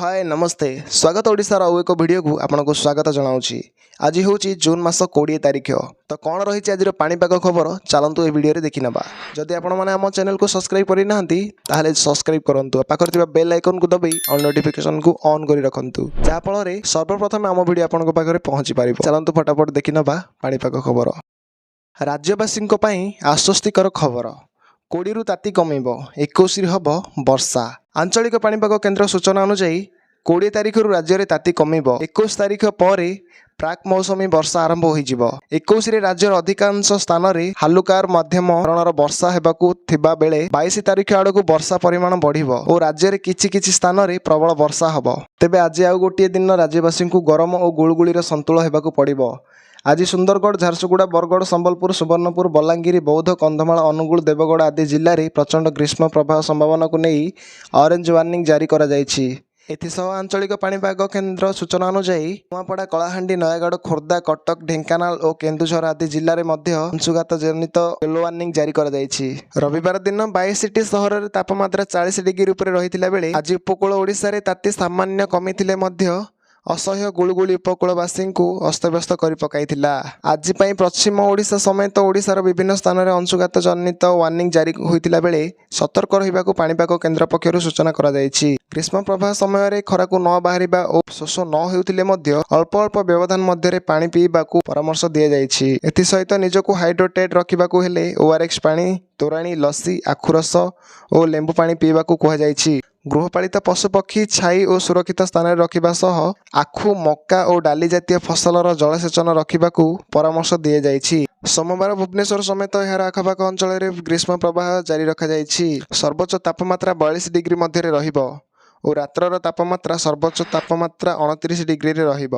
ହାଏ, ନମସ୍ତେ, ସ୍ୱାଗତ। ଓଡ଼ିଶାର ଆଉ ଏକ ଭିଡ଼ିଓକୁ ଆପଣଙ୍କୁ ସ୍ୱାଗତ ଜଣାଉଛି। ଆଜି ହେଉଛି ଜୁନ୍ ମାସ 20 ତାରିଖ। ତ କ'ଣ ରହିଛି ଆଜିର ପାଣିପାଗ ଖବର, ଚାଲନ୍ତୁ ଏ ଭିଡ଼ିଓରେ ଦେଖିନେବା। ଯଦି ଆପଣମାନେ ଆମ ଚ୍ୟାନେଲକୁ ସବସ୍କ୍ରାଇବ୍ କରିନାହାନ୍ତି, ତାହେଲେ ସବସ୍କ୍ରାଇବ୍ କରନ୍ତୁ। ପାଖରେ ଥିବା ବେଲ୍ ଆଇକନ୍କୁ ଦବାଇ ଅଲ୍ ନୋଟିଫିକେସନ୍କୁ ଅନ୍ କରି ରଖନ୍ତୁ, ଯାହାଫଳରେ ସର୍ବପ୍ରଥମେ ଆମ ଭିଡ଼ିଓ ଆପଣଙ୍କ ପାଖରେ ପହଞ୍ଚି ପାରିବ। ଚାଲନ୍ତୁ ଫଟାଫଟ ଦେଖିନେବା ପାଣିପାଗ ଖବର। ରାଜ୍ୟବାସୀଙ୍କ ପାଇଁ ଆଶ୍ୱସ୍ତିକର ଖବର। 20ରୁ ତାତି କମିବ, 21ରେ ହେବ ବର୍ଷା। ଆଞ୍ଚଳିକ ପାଣିପାଗ କେନ୍ଦ୍ର ସୂଚନା ଅନୁଯାୟୀ, 20 ତାରିଖରୁ ରାଜ୍ୟରେ ତାତି କମିବ। 21 ତାରିଖ ପରେ ପ୍ରାକ୍ ମୌସୁମୀ ବର୍ଷା ଆରମ୍ଭ ହୋଇଯିବ। 21ରେ ରାଜ୍ୟର ଅଧିକାଂଶ ସ୍ଥାନରେ ହାଲୁକାର ମଧ୍ୟମ ଧରଣର ବର୍ଷା ହେବାକୁ ଥିବା ବେଳେ 22 ତାରିଖ ଆଡ଼କୁ ବର୍ଷା ପରିମାଣ ବଢ଼ିବ ଓ ରାଜ୍ୟରେ କିଛି କିଛି ସ୍ଥାନରେ ପ୍ରବଳ ବର୍ଷା ହେବ। ତେବେ ଆଜି ଆଉ ଗୋଟିଏ ଦିନ ରାଜ୍ୟବାସୀଙ୍କୁ ଗରମ ଓ ଗୁଳୁଗୁଳିର ସନ୍ତୁଳ ହେବାକୁ ପଡ଼ିବ। ଆଜି ସୁନ୍ଦରଗଡ଼, ଝାରସୁଗୁଡ଼ା, ବରଗଡ଼, ସମ୍ବଲପୁର, ସୁବର୍ଣ୍ଣପୁର, ବଲାଙ୍ଗୀର, ବୌଦ୍ଧ, କନ୍ଧମାଳ, ଅନୁଗୁଳ, ଦେବଗଡ଼ ଆଦି ଜିଲ୍ଲାରେ ପ୍ରଚଣ୍ଡ ଗ୍ରୀଷ୍ମ ପ୍ରବାହ ସମ୍ଭାବନାକୁ ନେଇ ଅରେଞ୍ଜ ୱାର୍ଣ୍ଣିଂ ଜାରି କରାଯାଇଛି। ଏଥିସହ ଆଞ୍ଚଳିକ ପାଣିପାଗ କେନ୍ଦ୍ର ସୂଚନା ଅନୁଯାୟୀ, ନୂଆପଡ଼ା, କଳାହାଣ୍ଡି, ନୟାଗଡ଼, ଖୋର୍ଦ୍ଧା, କଟକ, ଢେଙ୍କାନାଳ ଓ କେନ୍ଦୁଝର ଆଦି ଜିଲ୍ଲାରେ ମଧ୍ୟ ଅଂଶୁଘାତ ଜନିତ ୟେଲୋ ୱାର୍ଣ୍ଣିଂ ଜାରି କରାଯାଇଛି। ରବିବାର ଦିନ 22ଟି ସହରରେ ତାପମାତ୍ରା 40 ଡିଗ୍ରୀ ଉପରେ ରହିଥିଲା ବେଳେ ଆଜି ଉପକୂଳ ଓଡ଼ିଶାରେ ତାତି ସାମାନ୍ୟ କମିଥିଲେ ମଧ୍ୟ ଅସହ୍ୟ ଗୁଳୁଗୁଳି ଉପକୂଳବାସୀଙ୍କୁ ଅସ୍ତବ୍ୟସ୍ତ କରି ପକାଇଥିଲା। ଆଜି ପାଇଁ ପଶ୍ଚିମ ଓଡ଼ିଶା ସମେତ ଓଡ଼ିଶାର ବିଭିନ୍ନ ସ୍ଥାନରେ ଅଂଶୁଘାତ ଜନିତ ୱାର୍ଣ୍ଣିଂ ଜାରି ହୋଇଥିଲା ବେଳେ ସତର୍କ ରହିବାକୁ ପାଣିପାଗ କେନ୍ଦ୍ର ପକ୍ଷରୁ ସୂଚନା କରାଯାଇଛି। ଗ୍ରୀଷ୍ମ ପ୍ରବାହ ସମୟରେ ଖରାକୁ ନ ବାହାରିବା ଓ ଶୋଷ ନ ହେଉଥିଲେ ମଧ୍ୟ ଅଳ୍ପ ଅଳ୍ପ ବ୍ୟବଧାନ ମଧ୍ୟରେ ପାଣି ପିଇବାକୁ ପରାମର୍ଶ ଦିଆଯାଇଛି। ଏଥିସହିତ ନିଜକୁ ହାଇଡ୍ରେଟେଡ୍ ରଖିବାକୁ ହେଲେ ଓଆରଏସ୍ ପାଣି, ତୋରାଣି, ଲସି, ଆଖୁ ରସ ଓ ଲେମ୍ବୁ ପାଣି ପିଇବାକୁ କୁହାଯାଇଛି। ଗୃହପାଳିତ ପଶୁପକ୍ଷୀ ଛାଇ ଓ ସୁରକ୍ଷିତ ସ୍ଥାନରେ ରଖିବା ସହ ଆଖୁ, ମକା ଓ ଡାଲି ଜାତୀୟ ଫସଲର ଜଳସେଚନ ରଖିବାକୁ ପରାମର୍ଶ ଦିଆଯାଇଛି। ସୋମବାର ଭୁବନେଶ୍ୱର ସମେତ ଏହାର ଆଖପାଖ ଅଞ୍ଚଳରେ ଗ୍ରୀଷ୍ମ ପ୍ରବାହ ଜାରି ରଖାଯାଇଛି। ସର୍ବୋଚ୍ଚ ତାପମାତ୍ରା 42 ଡିଗ୍ରୀ ମଧ୍ୟରେ ରହିବ ଓ ରାତ୍ରର ତାପମାତ୍ରା ସର୍ବୋଚ୍ଚ ତାପମାତ୍ରା 29 ଡିଗ୍ରୀରେ ରହିବ।